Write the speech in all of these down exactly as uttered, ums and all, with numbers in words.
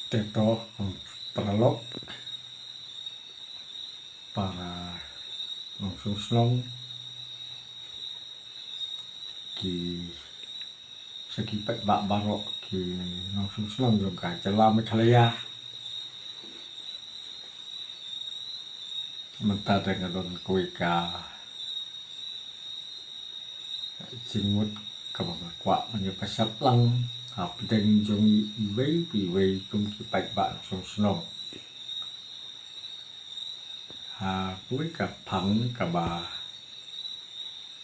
Te to, kum paralok, para nongshong shnong, ki, sa ki paidbah baroh ki nongshong shnong jong ka jylla Meghalaya. Mynta te nga don kawei ka jingmut kaba nga kwah ban ïa pynshai lang hapdeng jong iwei pa iwei kum ki paidbah nongshong shnong. Ha kawei ka phang kaba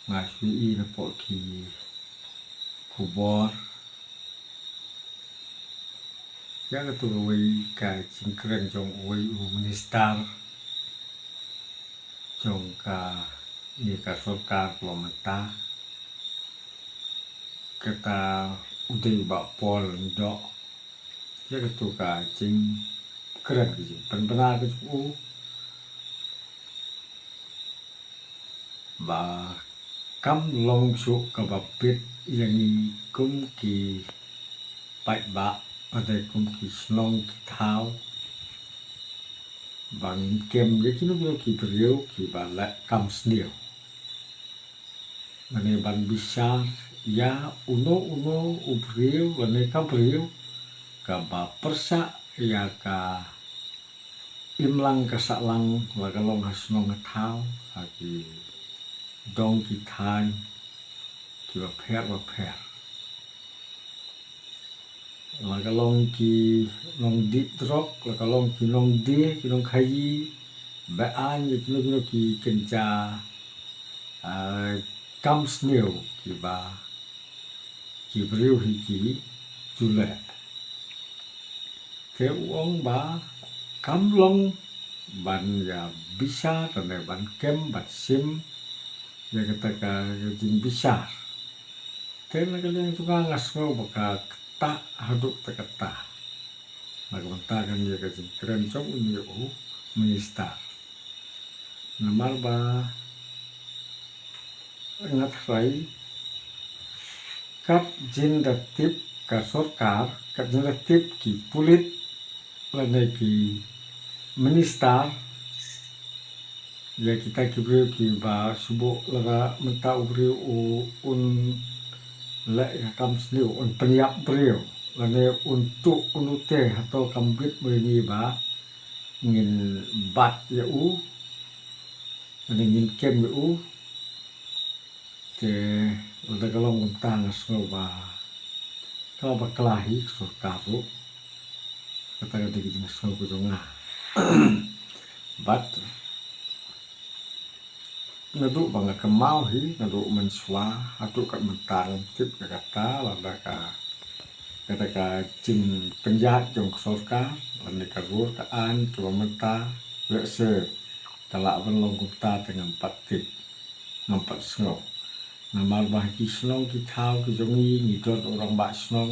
nga shu ïohi napoh ki khubor, ïa katu kawei ka jingkren jong uwei u minister jong kane ka sorkar kaba mynta, kata u dei u Bah Paul Lyngdoh. Ïa katu ka jingkren, ka jingpynbna ka jong u ba kam long shuh kaba bit ïa ngi kum ki paidbah, lane kum ki shnong ki thaw, ba ngin kem ïa kino kino ki briew kiba leh kam sniew, lane ban bishar ïa uno uno u briew lane ka briew kaba pyrshah ïa ka imlang ka sahlang, la ka long ha shnong ha thaw, ha ki dong ki thaiñ kiba pher ba pher. La ka long ki nongdih drok, la ka long ki nongdie, ki nongkhaïi, ba-aiñ ïa kino kino ki kynja, ah, kam sniew kiba ki briew hi ki ju leh. Te u ong ba kam long ban ïa bishar, lane ban kem, ban shim ïa kata ka jingbishar. Te na ka liang jong nga, nga sngew ba ka ktah haduh katta katta na ka bynta kane ka jingkren jong une u minister. Namar ba nga tharai kat jin da tip ka sorkar, kat jin da tip ki pulit lane ki minister ïa kita ki briew kiba shu buh lada mynta u briew u un leh ïa ka kam sniew, un pynïap briew, lane un tuh un utei, hato kam bit ba ïa ngi ba ngin bat ïa u, lane ngin kem ïa u? Te lada ka long kumta, nga sngew ba ka bakla hi ka sorkar ruh. Kata ka dei ka jingsngew ka jong nga. Bad naduh ba nga kynmaw hi, naduh mynshuwa haduh kat mynta, ngam tip ïa kata, lada ka, kata ka jingpynïaid jong ka sorkar lane ka rul ka aiñ kaba mynta, lehse ka lah ban long kumta te ngam pat tip, ngam pat sngew. Namar ba ha ki shnong ki thaw ki jong ngi, ngi don u rangbah shnong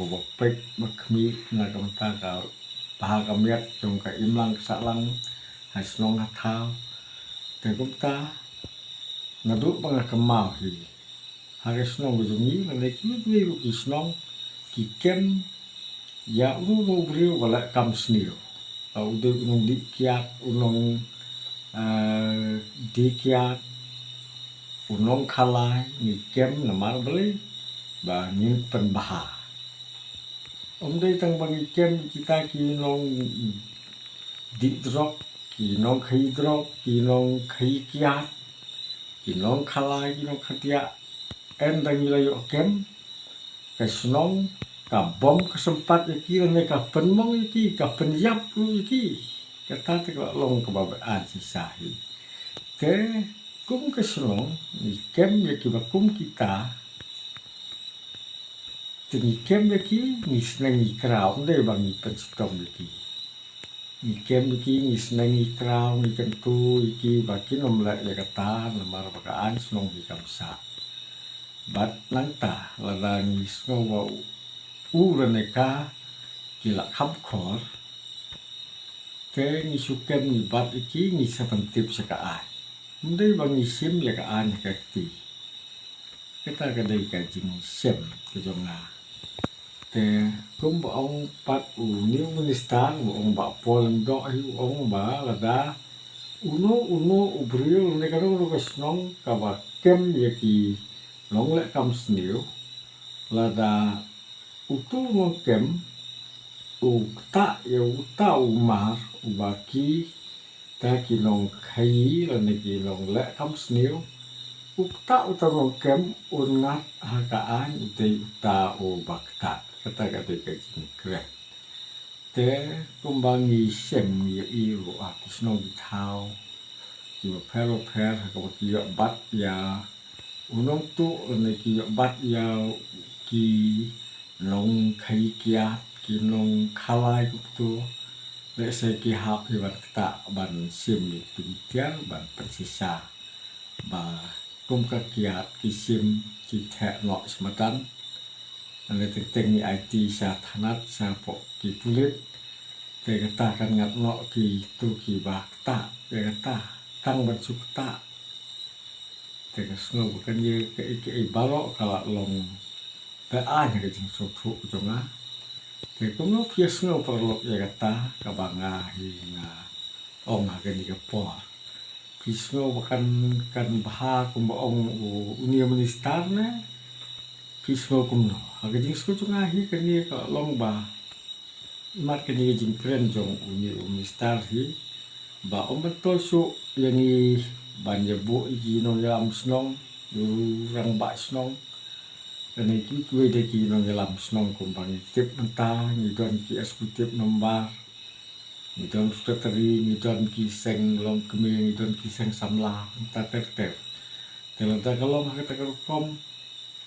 uba peit ba khmih na ka bynta ka bha ka miat jong ka imlang ka sahlang ha shnong ha thaw. Te kumta, naduh ba nga kynmaw hi, ha ka shnong ka jong ngi lane kino kino ruh ki shnong, ki kem ïa uno uno u briew ba leh kam sniew. Ba u dei u nongdih kiad, u nong, eh, die kiad, u nongkhalai, ngi kem namar balei? Ba ngin pynbha. Ym dei tang ba ngi kem ïa kita ki nongdih drok, ki nongkhaïi drok, ki nongkhaïi kiad, ki nongkhalai, ki nongkhadiah, ynda ngi la ïoh kem, ka shnong ka bom ka sympat ïa ki, lane ka pynmong ïa ki, ka pynïap ruh ïa ki. Kata te ka la long kaba bha shisha hi. Te kum ka shnong ngi kem ïa kiba kum kita. Te ngi kem ïa ki, ngi sneng ngi kraw, ym dei ba ngi pynshitom ïa ki. Ngi kem ïa ki, ngi sneng ngi kraw, ngi kyntu ïa ki ba kin ym leh ïa kata, namar ba ka aiñ shnong hi kam sah. Bad nangta lada ngi sngew ba u, u lane ka ki la kham khor, te ngi shu kem ngi bat ïa ki, ngi sa pyntip sha ka aiñ. Ym dei ba ngi shim ïa ka aiñ ha ka kti. Kata ka dei ka jingshem ka jong nga. Te kumba ong pat u new minister, u ong ba Paul Lyngdoh hi, u ong ba lada uno uno u briew ne kano kano ka shnong kaba kem ïa ki nongleh kam sniew, lada uto u nongkem u ktah ïa uta u mar uba kita ki nongkhaïi lane ki nongleh kam sniew, u ktah uta u nongkem, un ngat ha ka aiñ u dei uta uba ktah. Kata ka dei ka jingkren. Te kumba ngi shem ngi ïohi ruh ha ki shnong ki thaw kiba pher ba pher ha kaba ki ïoh bat ïa u nongtuh lane ki ïoh bat ïa ki nongkhaïi kiad, ki nongkhalai kumto. Lehse ki hap hi ban ktah ban shim ïa ki tiar ban pynshisha ba kum ka kiad ki shim ki theh noh shi madan. Lane teng teng ngi aiti sha thanat shapoh ki pulit. Te kata kan ngat noh kito kiba ktah ïa kata tang ban shu ktah. Te nga sngew ba kane kaei kaei baroh ka la long ba aiñ ha ka jingsngewthuh jong nga. Te kumno phi ïa sngew paralok ïa kata kaba nga hi nga ong ha kane ka por? Phi sngew ba kan, kan bha kumba ong u, une u minister ne? Phi sngew kumno? Ha ka jingsngew jong nga hi kane ka long ba mat kane ka jingkren jong une u minister hi ba ym ban tol shuh ïa ngi ban ïa buh ïa ki nongïalam shnong, u rangbah shnong. Kane ki kiwei de ki nongïalam shnong kumba ngi tip mynta, ngi don ki executive member, ngi don secretary, ngi don ki seng longkmie, ngi don ki seng samla, mynta ter ter. Te lada ka long ha kata ka rukom,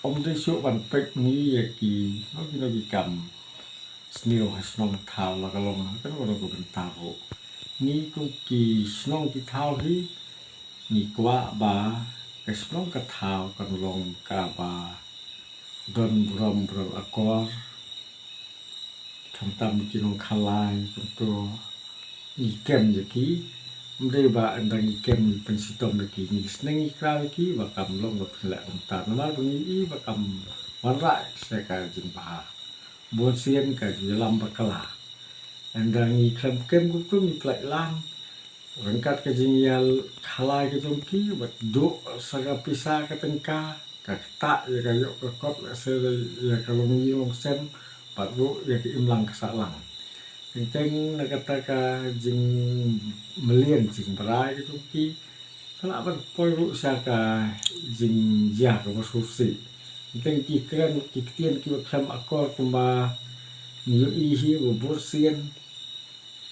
ym dei shuh ban peit ngi ïa ki, no, ki, no, ki kam sniew ha shnong thaw la ka long ha kano kano ka bynta ruh. Ngi kum ki shnong ki thaw hi ngi kwah ba ka shnong ka thaw kan long kaba don burom burom akor. Khamtam ki nongkhalai kumto ngi kem ïa ki. Ym dei ba ynda ngi kem ngi pynshitom ïa ki, ngi sneng ngi kraw ïa ki ba kam long ba phin leh kumta. Namar ba ngi i ba kam wanrah sha ka jingbha. Bunsien ka jingïalam bakla. Ynda ngi khlem kem kumto ngi pynlait lang ryngkat ka jingïakhalai ka jong ki, bad duh sa ka pisa ka tyngka, ka ktah ïa ka ïoh ka kot, lehse ïa ka longïing longsem, bad ruh ïa ka imlang ka sahlang. Teng teng na kata ka jingmlien jingbrai ka jong ki, ka lah ban poi ruh sha ka jingjia kaba sngewsih. Teng teng ki kren ki ktien kiba khlem akor kumba ngi ïohi hi ba bunsien.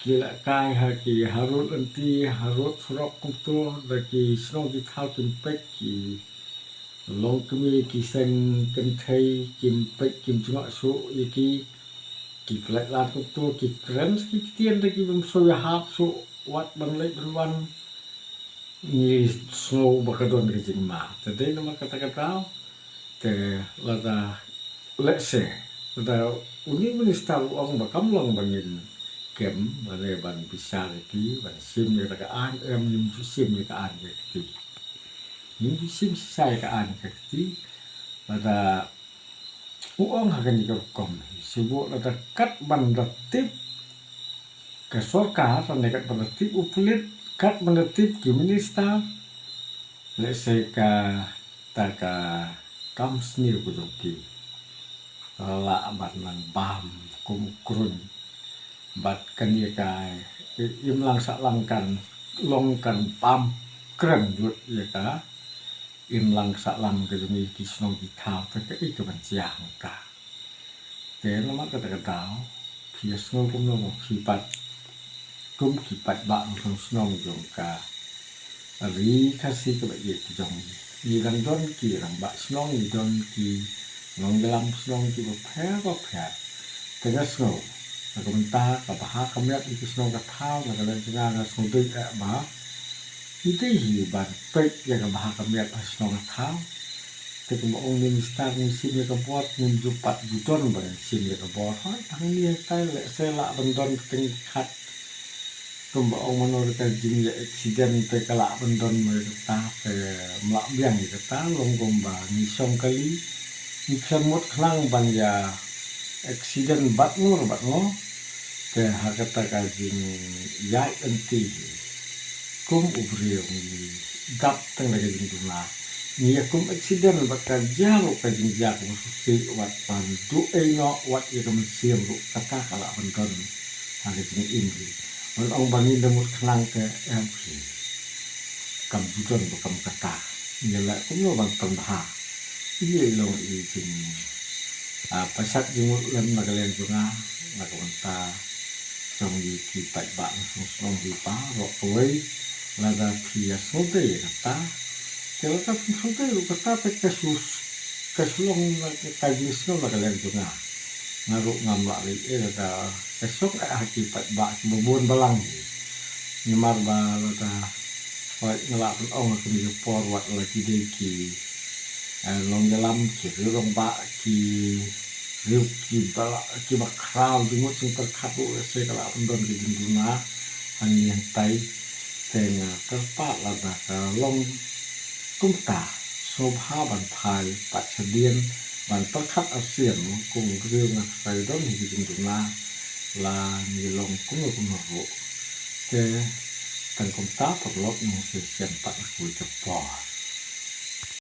Ki lehkai ha ki harud lynti, harud surok kumto, da ki shnong ki thaw kim peit ki longkmie, ki seng kynthei kim peit, kim jngoh shuh ïa ki, ki pynlait lang kumto, ki kren ki ktien da ki bym shu ïahap shuh wat ban leit ban wan. Ngi sngew ba ka don ka jingma. Te dei namar kata ka daw, te lada, lehse lada une u minister u ong ba kam long ba ngin kem, lane ban bishar ïa ki, ban shim ïa kata ka aiñ, em, ngim ju shim ïa ka aiñ ka kti. Ngim ju shim shisha ïa ka aiñ ka kti. Lada u ong ha kane ka rukom hi, shu buh lada kat ban da tip ka sorkar, lane kat ban da tip u pulit, kat ban da tip ki minister, lehse kata ka kam sniew ka jong ki lah ban nang bam kum u kruiñ. Bad kane ka imlang sahlang kan long kan bam kren lut ïa ka imlang sahlang ka jong ngi ki shnong ki thaw, te kaei kaban jia hangta. Te namar kata ka daw, phi ïa sngew kumno mo phi pat, kum ki paidbah nongshong shnong jong ka Ri Khasi kaba ïeit ka jong ngi. Ngi dang don ki rangbah shnong, ngi don ki nongïalam shnong kiba pher ba pher. Te nga sngew na ka bynta ka bha ka miat ïa ki shnong ka thaw, na ka liang jong nga nga sngew dei eh ba ngi dei hi ban peit ïa ka bha ka miat ha shnong ka thaw. Te kumba ong minister, ngin shim ïa ka bor, ngim ju pat ju don ba ngin shim ïa ka bor. Hooid, hangne hangtai lehse lah ban don ka teng ka khat. Kumba ong mano ruh ka jingïa accident te ka lah ban don mo ïa kata, te ym lah biang ïa kata, long kumba ngi shong kali, ngi khlem mut khnang ban ïa accident bad ngo bad ngo. Te ha kata ka jingïaid lynti kum u briew ngi dap tang da ka jingduna. Ngi ïa kum accident bad ka jia ruh ka jingjia kum susi wat ban duh ei noh wat ïa ka mynsiem ruh kata ka lah ban don ha ka jingim ngi. Ban ong ba ngin da mut khnang te em phi. Kam ju don ba kam kata. Ngi leh kumno ban pynbha. Ïa long i jing, ah, pasat jingmut lem na ka liang jong nga, na ka bynta jong i ki paidbah na shnong shnong i pa, ruh kawei, lada phi ïa sngewdei ïa kata, te lada phi sngewdei ruh kata, te ka shu, ka shu long na ka jingsngew na ka liang jong nga. Nga ruh ngam lah leh ei lada ka shong eh ha ki paidbah kiba bun balang hi. Namar ba lada, wat nga lah ban ong ha kane ka por wat la ki dei ki, eh, nongïalam ki riew rangbah ki riew kiba, kiba khraw jingmut jingpyrkhat ruh lehse ka lah ban don ka jingduna hangne hangtai. Te nga kyrpad lada ka long kumta, sngewbha ban phai pat shadien ban pyrkhat arsien kum u briew nga sa ïa don hi ka jingduna la ngi long kumno kumno ruh. Te tang kumta paralok ngi sa ïashem pat ha kawei ka por.